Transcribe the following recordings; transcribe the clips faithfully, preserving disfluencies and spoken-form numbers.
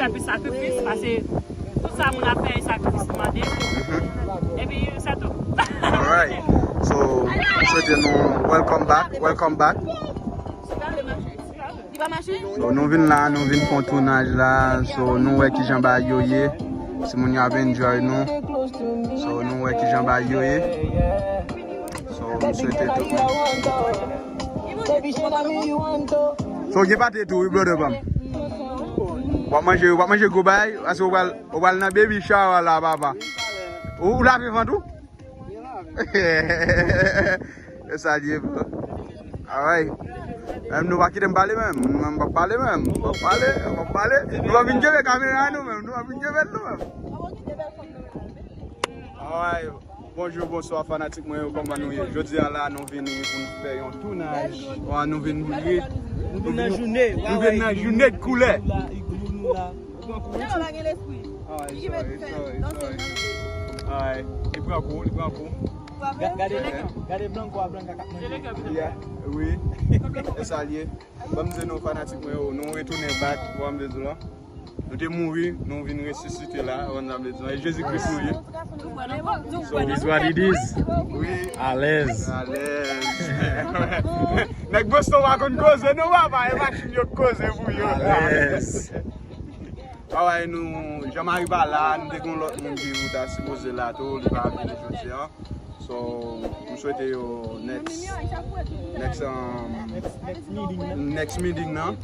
Fè plis sakrifis, paske tout sa moun ap fè, e sakrifis ki mande. Epi, se tou. Alright. So, m swete nou welcome back, welcome back. Li pa mache? So, nou vin la, nou vin fè yon tounaj la. So, nou wè kijan bagay yo ye. Si moun yo ap enjoy nou. So, nou wè kijan bagay yo ye. So, m swete tout moun. So, gen pate tou, wi, brother pa m. W ap manje, w ap manje gwo bagay, paske w pral, w pral nan baby shower la, papa. Ou, ou lave vant ou? E sa l ye, bro. Alright. Menm nou pa kite m pale menm. M p ap pale menm. M p ap pale, m p ap pale. Nou pa vin kenbe kamera nou menm. Nou pa vin kenbe l nou menm. Alright. Bonjou, bonswa fanatik mwen yo, kòman nou ye? Jodi a la nou vini pou n fè yon tounaj. Wa, nou vin ri. Nou vin nan jounen, nou vin nan jounen de koulè. Ou pran kou wi. Alright, sorry, sorry, sorry. Alright, li pran kou, li pran kou. Ga- Gade, gade blan kwa blan kaka. Yeah, wi. E sa l ye. Ban m di nou fanatik mwen yo, nou retounen back, ou wè m bezwen la. Nou te mouri, nou vin resisite la, ou wè m bezwen. E Jezi Kris nou ye. So, it is what it is. Wi. Alèz. Alèz. Nèg Boston pa konn koze, non, papa. E machin yo k koze pou yo. Alèz. Alright, nou, Jean Marie pa la, nou te gen lòt moun ki ou ta sipoze la tou, li pa vini jodi a. So, m swete yo next, next, um, next meeting nan,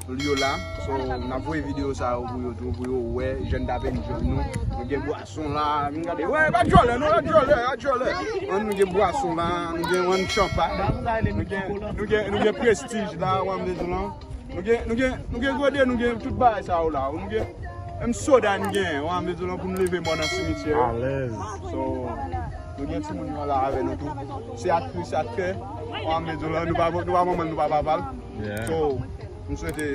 yo la. So, n ap voye videyo sa yo pou yo tou, pou yo wè, jan n t ap enjoy nou. Nou gen bwason la, m gade, wè, pa djòlè, non, pa djòlè, pa djòlè. An, nou gen bwason la, nou gen wàn chanpay, nou gen, nou gen, nou gen prestij la, wè m bezwen lan. Nou gen, nou gen, nou gen gode, nou gen tout bagay sa yo la. Nou gen menm soda nou gen, w a mezon lan pou nou leve mò nan simityè. Alèz. So, nou gen timoun yo la avè nou tou. Se ak kri, se ak kè. W a mezon lan, nou pa, nou pa manman l, nou pa papa l. Yeah. So, m swete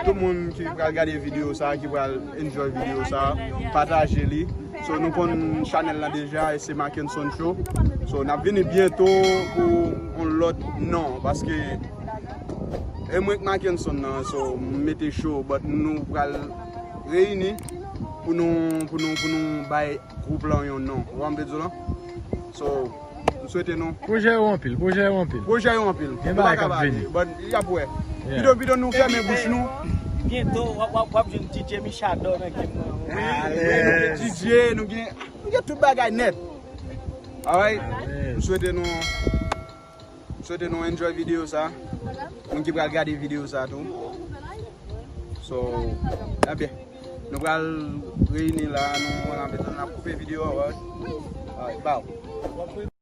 tout moun ki pral gade videyo sa, ki pral enjoy videyo sa, pataje li. So, nou konn chanèl lan deja, e se Mackenson Show. So, n ap vini byento pou yon lòt non, paske e mwen k Mackenson nan, so, m mete cho, but nou pral reyini pou nou, pou nou, pou nou bay gwoup lan yon non. Ou wè m vle di w lan? So, m swete nou. Pwojè yo anpil, pwojè yo anpil. Pwojè yo anpil. Gen bagay k ap vini. But y ap wè. Yeah. Pito, pito nou fèmen bouch nou. Byento, w ap, w ap, w ap jwenn D J Michador nan game nan. Wi, nou gen D J, nou gen, nou gen tout bagay nèt. Alright? Alèz. M swete nou M swete nou enjoy videyo sa. Moun ki pral gade videyo sa tou. So, ebyen, nou pral reyini la, nou, nou ap koupe videyo a, alright? Alright, bow.